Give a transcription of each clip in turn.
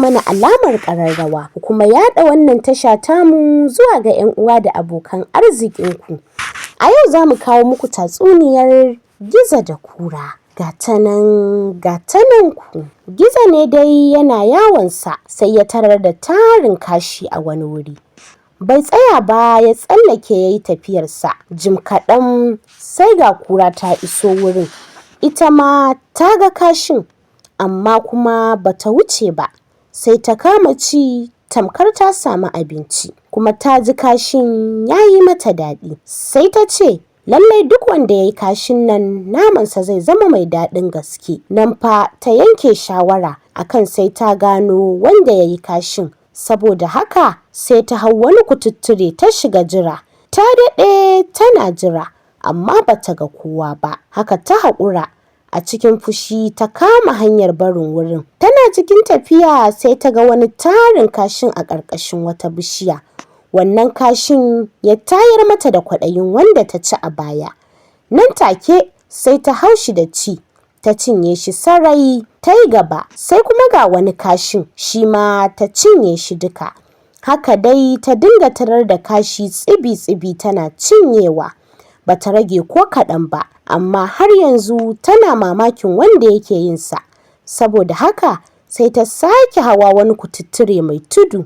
mana alamar ƙararrawa, ku kuma yaɗa wannan tasha tamu zuwa ga 'yan uwa da abokan arzikinku. A yau za mu kawo muku tatsuniyar Gizo da Kura. Gatanan gatanan ku. Gizo ne dai yana yawonsa sai ya tarar da tarin kashi a wani wuri. Bai tsaya ba ya tsallake ya yi tafiyarsa. Jim kaɗan sai ga kura ta iso wurin. Ita ma ta ga kashin amma kuma bata wuce ba. Sai ta kama ci tamkar ta samu abinci kuma ta ji kashin ya yi mata daɗi. Sai ta ce lallai duk wanda ya yi kashin nan namansa zai zama mai daɗin gaske. Nan fa ta yanke shawara akan sai ta gano wanda ya yi kashin. Saboda haka sai ta hau wani kututture ta shiga jira. Ta daɗe tana jira amma bata ga kowa ba. Haka ta haƙura a cikin fushi ta kama hanyar barin wurin. Tana cikin tafiya sai ta ga wani tarin kashin a ƙarƙashin wata bishiya. Wannan kashin ya tayar mata da kwaɗayin wanda ta ci a baya. Nan take sai ta hau shi da ci, ta cinye shi sarai, ta yi gaba. Sai kuma ga wani kashin shi ma ta cinye shi duka. Haka dai ta dinga tarar da kashi tsibi-tsibi tana cinyewa. Bata rage ko kaɗan ba, amma har yanzu tana mamakin wanda yake yin sa. Saboda haka sai ta sake hawa wani kututture mai tudu.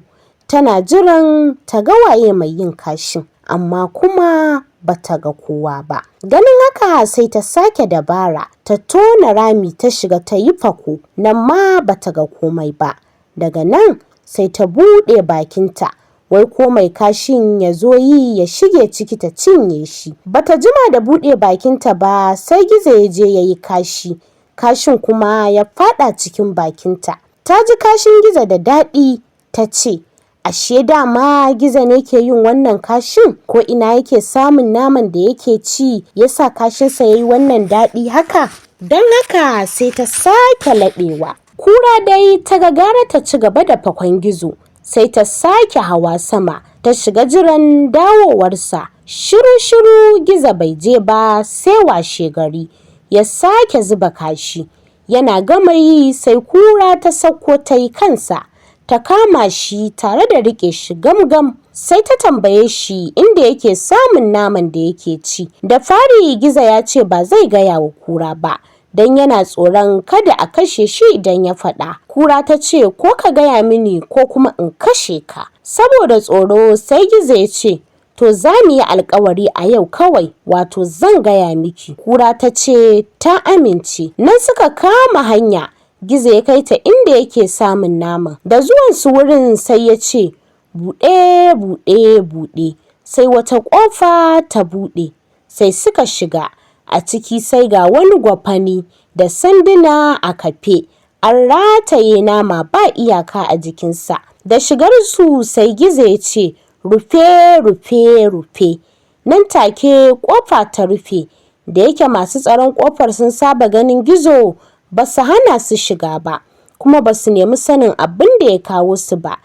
Tana jiran ta ga waye mai yin kashin, amma kuma bata ga kowa ba. Ganin haka sai ta sake dabara, ta tona rami ta shiga ta yi fako, nan ma bata ga komai ba. Daga nan sai ta buɗe bakinta, wai ko mai kashin ya zo yi ya shige ciki ta cinye shi. Bata jima da buɗe bakinta ba sai Gizo ya je ya yi kashi, kashin kuma ya faɗa cikin bakinta. Ta ji kashin Gizo da daɗi, ta ce, ashe dama Gizo ne ke yin wannan kashin? Ko ina yake samun naman da yake ci ya sa kashinsa ya yi wannan daɗi haka? Don haka sai ta sake laɓewa. Kura dai ta ga gara ta ci gaba da fakon Gizo, sai ta sake hawa sama ta shiga jiran dawowarsa. Shiru-shiru Gizo bai je ba sai washe gari ya sake zuba kashi. Yana gama yi sai kura ta sauko ta yi kansa. Ta kama shi tare da riƙe shi gamgam. Sai ta tambaye shi inda yake samun naman da yake ci. Da fari Gizo ya ce ba zai gaya wa kura ba, don yana tsoron kada a kashe shi idan ya faɗa. Kura ta ce ko ka gaya mini ko kuma in kashe ka. Saboda tsoro sai Gizo ya ce to za mu yi alkawari a yau kawai, wato zan gaya miki. Kura ta ce ta amince. Nan suka kama hanya. Gizo ya kai ta inda yake samun naman. Da zuwansu wurin sai ya ce buɗe, buɗe, buɗe. Sai wata ƙofa ta buɗe. Sai suka shiga. A ciki sai ga wani gwafani da sanduna a kafe. An rataye nama ba iyaka a jikinsa. Da shigar su sai Gizo ya ce rufe, rufe, rufe. Nan take ƙofa ta rufe. Da yake masu tsaron ƙofar sun saba ganin Gizo, ba su hana su shiga ba, kuma ba su nemi sanin abin da ya kawo su ba.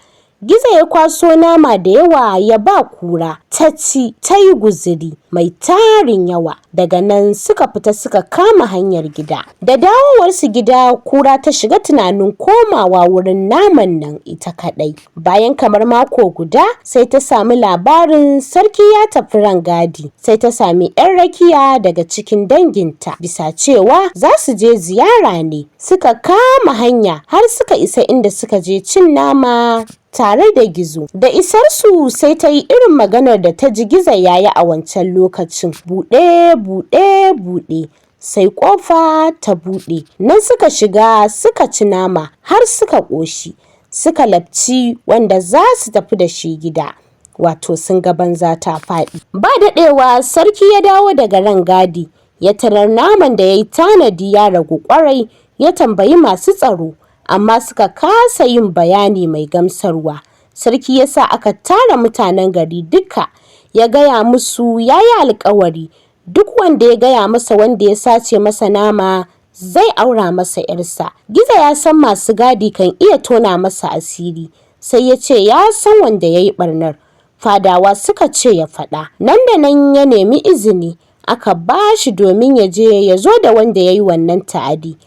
Gizo ya kwaso nama da yawa ya ba kura, ta ci, ta yi guziri mai tarin yawa. Daga nan suka fita suka kama hanyar gida. Da dawowarsu gida, kura ta shiga tunanin komawa wurin naman nan ita kaɗai. Bayan kamar mako guda, sai ta sami labarin sarki ya tafi rangadi. Sai ta sami 'yan rakiya daga cikin danginta, bisa cewa za su je ziyara ne. Suka kama hanya har suka isa inda suka je cin nama tare da Gizo. Da isarsu sai ta yi irin maganar da ta ji Gizo ya yi a wancan lokacin. Buɗe, buɗe, buɗe. Sai ƙofa ta buɗe. Nan suka shiga suka ci nama har suka ƙoshi. Suka labci wanda za su tafi da shi gida. Wato sun ga banza ta faɗi. Ba daɗewa sarki ya dawo daga rangadi. Ya tarar naman da ya yi tanadi ya ragu ƙwarai. Ya tambayi masu tsaro, amma suka kasa yin bayani mai gamsarwa. Sarki ya sa aka tara mutanen gari duka, ya gaya musu ya yi alkawari duk wanda ya gaya masa wanda ya sace masa nama zai aura masa 'yarsa. Gizo ya san masu gadi kan iya tona masa asiri, sai ya ce ya san wanda ya yi ɓarnar. Fadawa suka ce ya faɗa. Nan da nan ya nemi izini, aka ba shi domin ya je ya zo da wanda ya yi wannan ta'adi.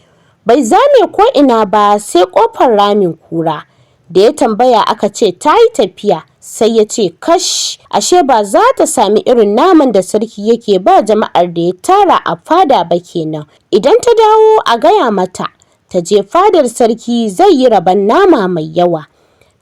Bai zame ko ina ba sai ƙofar ramin kura. Da ya tambaya aka ce ta yi tafiya, sai ya ce kash, ashe ba za ta sami irin naman da sarki yake ba jama'ar da ya tara a fada ba kenan. Idan ta dawo a gaya mata, ta je fadar sarki zai yi rabon nama mai yawa.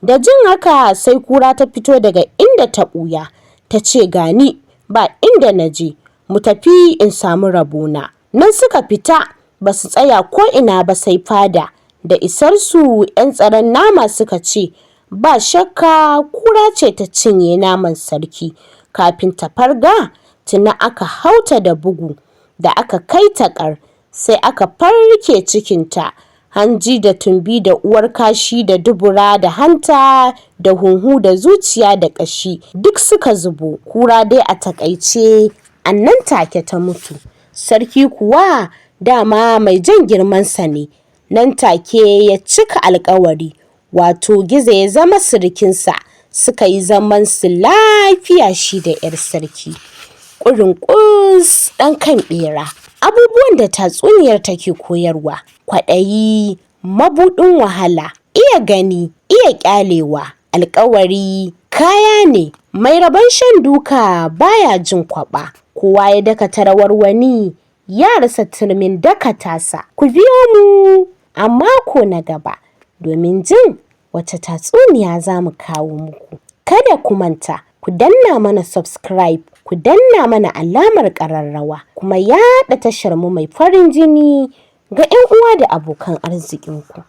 Da jin haka sai kura ta fito daga inda ta ɓuya, ta ce gani ba inda na je, mu tafi in samu rabona. Nan suka fita, ba su tsaya ko'ina ba sai fada. Da isarsu 'yan tsaron nama suka ce, ba shakka kura ce ta cinye naman sarki. Kafin ta farga, tuni aka hauta da bugu, da aka kai ta ƙar, sai aka farke cikinta, hanji da tumbi da uwar kashi da dubura da hanta da huhu da zuciya da ƙashi duk suka zubo. Kura dai a taƙaice a nan take ta mutu. Sarki kuwa dama mai jan girmansa ne, nan take ya cika alƙawari, wato Gizo ya zama sirikinsa, suka yi zaman su lafiya shi da 'yar sarki. Ƙurunƙus ɗan kan ɓera. Abubuwan da tatsuniyar take koyarwa: kwaɗayi mabuɗin wahala, iya gani, iya ƙyalewa, alƙawari kaya ne, mai rabon shan duka baya jin kwaɓa, kowa ya dakata rawar wani ya rasa turmin daka tasa. Ku biyo mu a mako na gaba domin jin wace tatsuniya za mu kawo muku. Kada ku manta, ku danna mana subscribe, ku danna mana alamar ƙararrawa, kuma yaɗa tashar mu mai farin jini ga 'yan uwa da abokan arzikinku.